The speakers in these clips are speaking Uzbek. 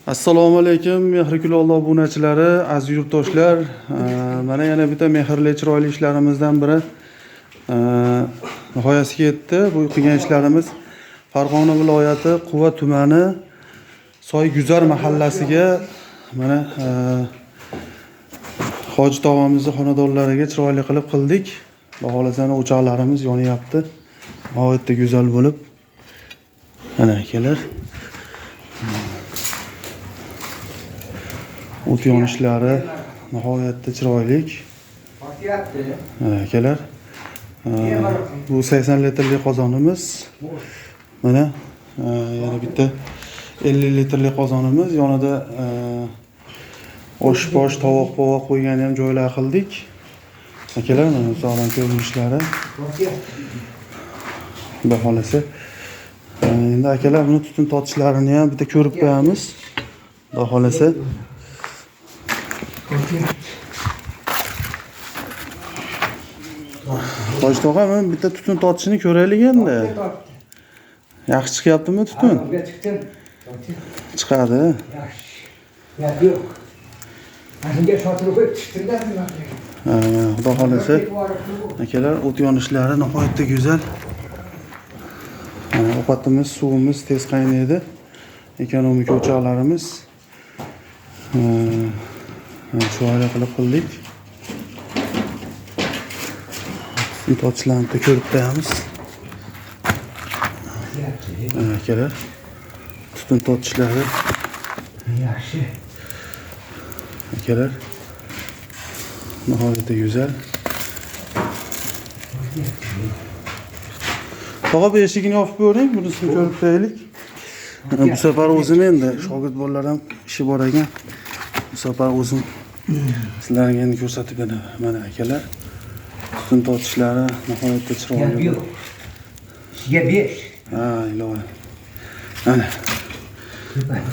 Assalomu alaykum Mehri Kulol obunachilari, aziz yurtdoshlar. Mana yana bitta mehrli chiroyli ishlarimizdan biri nihoyasiga yetdi. Bu qilgan ishlarimiz Farg'ona viloyati Quva tumani Soyguzar mahallasiga mana hoji tog'amizni xonadonlariga chiroyli qilib qildik. Xudo xohlasa o'choqlarimiz yonyapti. Nihoyatda go'zal bo'lib. Mana akalar. O't yonishlari nihoyatda chiroyli. Mana akalar. Bu 80 litrli qozonimiz. Mana yana bitta 50 litrli qozonimiz. Yonida osh bosh, tovoq povoq qo'ygan ham joylar qildik. Akalar, mana sog'lom ko'rinishlari. Xudo xohlasa. Endi akalar buni tutun tortishlarini ham bitta ko'rib qo'yamiz. Xudo xohlasa. Hoji tog'a, mana bitta tutun tortishini ko'raylik endi. Yaxshi chiqyaptimi tutun? Chiqadi. Yaxshi. Gap yo'q. Mana shunga qo'yib tushdirgan. Xudo xohlasa akalar o't yonishlari nihoyatda go'zal. Ovqatimiz, suvimiz tez qaynaydi. Ekonomik o'choqlarimiz chiroyli qilib qildik. Tortishlarni ko'rib qo'yamiz. Akalar, tutun tortishlari yaxshi. Akalar, nihoyatda go'zal. Tog'a, bu eshigini yopib ko'ring, bunisini ko'rib qo'yaylik. Bu safar o'zim endi shogird bolalar ham ishi bor ekan. Bu safar o'zim sizlarga endi ko'rsatib beraman. Mana akalar, tutun tortishlari nihoyatda chiroyli. Yo'q. Sizga 5. Ha, ilohi. Mana.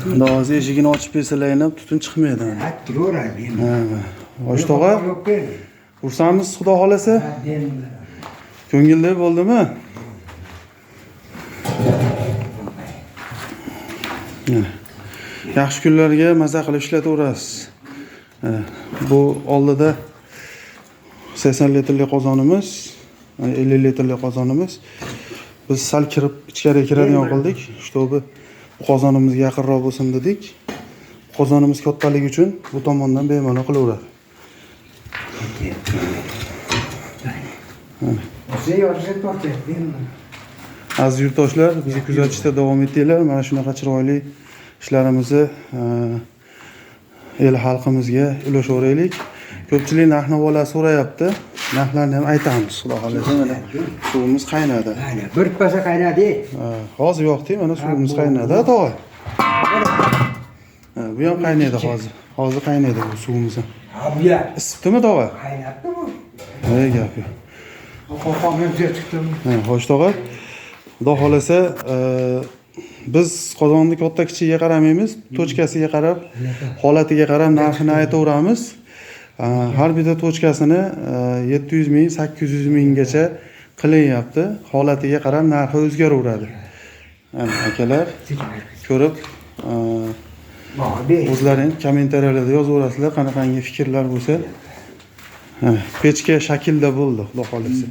Xudo hozir eshigini ochib bersalar ham tutun chiqmaydi. Ha, turaveradi. Ha, Hoji tog'a, xursandmiz, Xudo xolasa. Ko'ngilli bo'ldimi? Yaxshi kunlarga maza qilib ishlataverasiz. Bu oldida 80 litrli qozonimiz, 50 litrli qozonimiz. Biz sal kirib ichkariga kiradigan qildik, чтобы bu qozonimizga yaqinroq bo'lsin dedik. Qozonimiz kattaligi uchun bu tomondan bemalol qilaveradi. Aziz yurtdoshlar, bizni kuzatishda davom etinglar. Mana shunaqa chiroyli ishlarimizni el xalqimizga ulashaveraylik. Ko'pchilik narx-navolar so'rayapti. Narxlarni ham aytamiz, Xudo xohlasa. Mana suvimiz qaynadi. Bir pasa qaynadi. Hozir yoqdik, mana suvimiz qaynadi, tog'a. Bu ham qaynaydi hozir. Hozir qaynaydi bu suvimiz ham. Ha, bu ya. Isitdimi tog'a? Qaynabdi bu. Ey gap yo'q. Qo'qonga chiqdim. Hoji tog'a, Xudo xohlasa biz qozonni katta kichigiga qaramaymiz, tochkasiga qarab, holatiga qarab narxini aytaveramiz. Har bitta tochkasini 700 ming, 800 minggacha qilinyapti. Holatiga qarab narxi o'zgaraveradi. Mana akalar ko'rib, o'zlaring kommentariyalarda yozaverasizlar, qanaqangi fikrlar bo'lsa. Pechka shaklda bo'ldi, Xudo xohlasa.